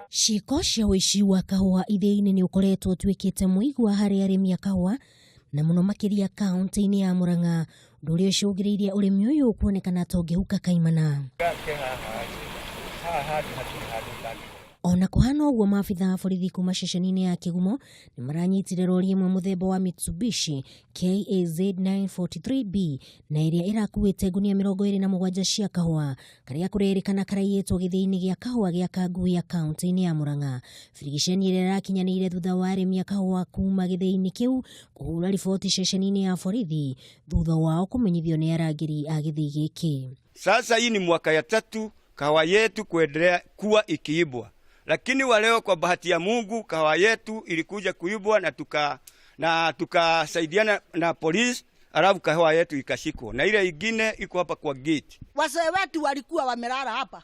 Ciĩko cia ũici wa kahũa ithĩi-inĩ nĩ ũkoretwo ũtuĩkĩte mũigua harĩ arĩmi a kahũa na mũno makĩria kaunti-inĩ ya Murang'a, ũndũ ũrĩa ũcũngĩrĩirie ũrĩmi ũyũ kuonekana ta ũngĩhuka kaimana. Ona kũhana ũguo, maabitha a borithi kuma ceceni-inĩ ya Kĩgumo nĩ maranyitire rori ĩmwe mũthemba wa Mitsubishi KAZ 943B na ĩrĩa ĩrakuĩte ngunia 27 cia kahũa karĩa kũrerĩkana karaiyĩtwo gĩthĩi-inĩ gĩa kahũa gĩa Kanguya kaunti-inĩ ya Murang'a. Birigiceni ĩrĩa ĩrakinyanĩire thutha wa arĩmi a kahũa kuma gĩthĩi-inĩ kĩu kũhũra riboti ceceni-inĩ ya borithi thutha wao kũmenyithio nĩ arangĩri a gĩthĩi gĩkĩ. Sasa hii ni mwaka ya tatu kahawa yetu kuendelea kuwa ikiibwa, lakini wa leo kwa bahati ya Mungu kahawa yetu ilikuja kuibwa na tukasaidiana na polisi, alafu kahawa yetu ikashikwa na ile ingine iko hapa kwa gate. Wazee wetu walikuwa wamelala hapa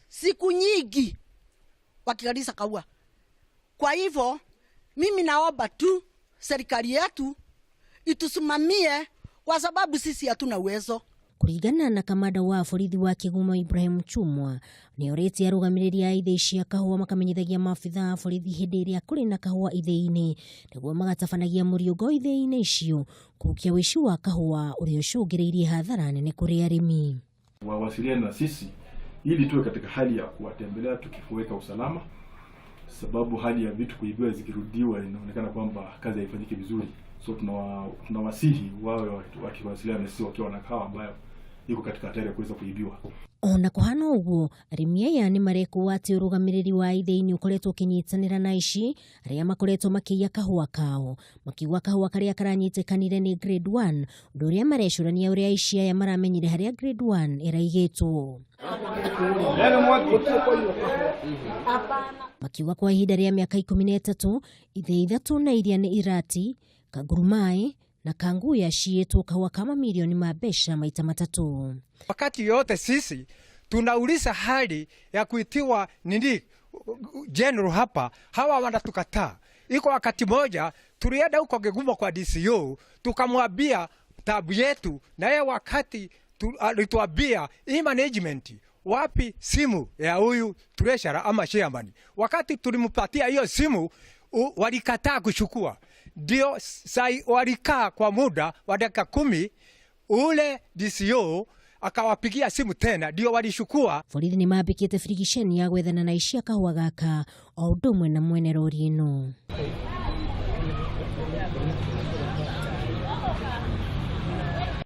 siku nyingi wakigalisa kaua. Kwa hivyo mimi naomba tu serikali yetu itusimamie, kwa sababu sisi hatuna uwezo. Kũringana na kamanda wa borithi wa Kĩgumo Ibrahim Chumwa, nĩorĩtie arũgamĩrĩri a ithĩi cia kahũa makamenyithagia maabitha a borithi hĩndĩ ĩrĩa kũrĩ na kahũa ithĩi-inĩ nĩguo magatabanagia mũriũngo ithĩi-inĩ icio kũhukia ũici wa kahũa ũrĩa ũcũngĩrĩirie hathara nene kũrĩ arĩmi. Wawasiliane na sisi ili tuwe katika hali ya kuwatembelea tukiweka usalama, sababu hali ya vitu kuibiwa zikirudiwa inaonekana kwamba kazi haifanyiki vizuri. So tunawasihi wawe wakiwasiliana na sisi wakiwa na kahawa ambayo iko katika hatari ya kuweza kuibiwa. Ona kũhana ũguo, arĩmi aya nĩ marekwo atĩ ũrũgamĩrĩri wa ithĩi nĩ ũkoretwo ũkĩnyitanĩra na aici arĩa makoretwo makĩiya kahũa kao, makiuga kahũa karĩa karanyitĩkanire nĩ grade 1, ũndũ ũrĩa marecũrania ũrĩa aici aya maramenyire harĩa grade 1 ĩraigĩtwo. Makiuga kwa ihinda rĩa mĩaka 13, ithĩi ithatũ na iria nĩ Irati, Kangurumai na Kanguya ciĩtwo kahũa ka mamirioni ma mbeca maita matatũ. Wakati yote sisi tunauliza hali ya kuitiwa nini general hapa, hawa wanatukataa. Iko wakati moja tulienda huko Kigumo kwa DCO tukamwambia tabu yetu, na yeye wakati alituambia hii management wapi simu ya huyu treasurer ama chairman. Wakati tulimpatia hiyo simu walikataa kuchukua, ndio sai walikaa kwa muda wa dakika 10, ule DCO akawapigia simu tena ndio walishukua. Borithi nĩ mambĩkĩte birigiceni ya gwethana na aici a kahũa gaka o ũndũ ũmwe na mwene rori ĩno.